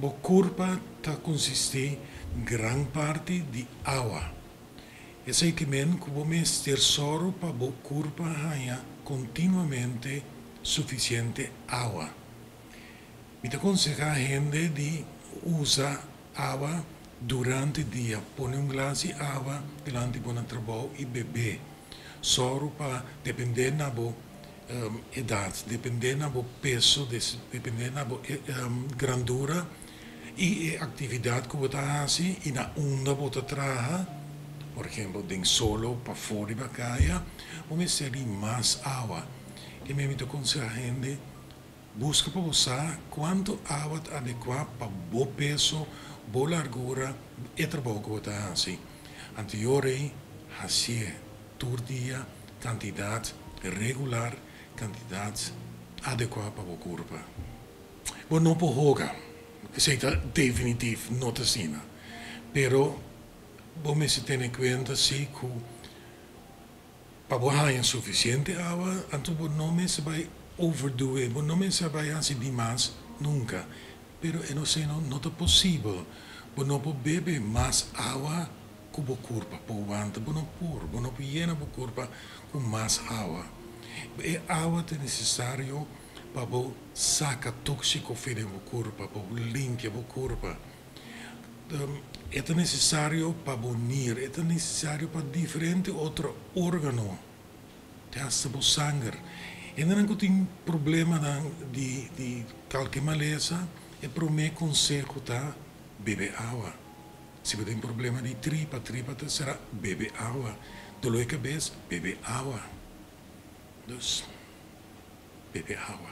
Bo kurpa ta konsistí gran parti di awa. Esei ke men ku bo mester sòru pa bo kurpa haña kontinuamente sufisiente awa. Mi ta konsehá hende di usa awa durante dia. Pone un glas di awa dilanti bo na trabou i bebé. Sòru pa dependé na bo edat, dependé na bo peso, dependé na bo grandura i e aktividat ku bo ta hasi i na unda bo ta traha, por ehempel den solo pafó riba kaya, bo mester di mas awa. Ke mi ta konsehá hende buska pa bo sa kuantu awa ta adekuá pa bo peso, bo largura, e trabou ku bo ta hasi. Anto yorei hasié tur dia kantidat regular, kantidat adekuá pa bo kurpa. Bo no por hoga, esei ta definitif, no ta asina. Pero bo mester tene kuenta si ku pa bo haña sufisiente awa, anto bo no mester bai overdo it, bo no mester bai hasi dimas nunka. Pero e no seno no ta posibel. Bo no por bebe mas awa ku bo kurpa por wanta. Bo no por. Bo no por yena bo kurpa ku mas awa. E awa ta nesesario pa bo saka tóksiko for den bo kurpa, pa bo limpia bo kurpa. E ta nesesario pa bo nir, e ta nesesario pa diferente otro órgano, te hasta bo sanger. Hendenan ku tin problemanan di di kalke malesa, e promé konseho ta bebe awa. Si bo tin problema di tripa, tripa ta sera, bebe awa. Doló di kabes, bebe awa. Dus, bebe awa.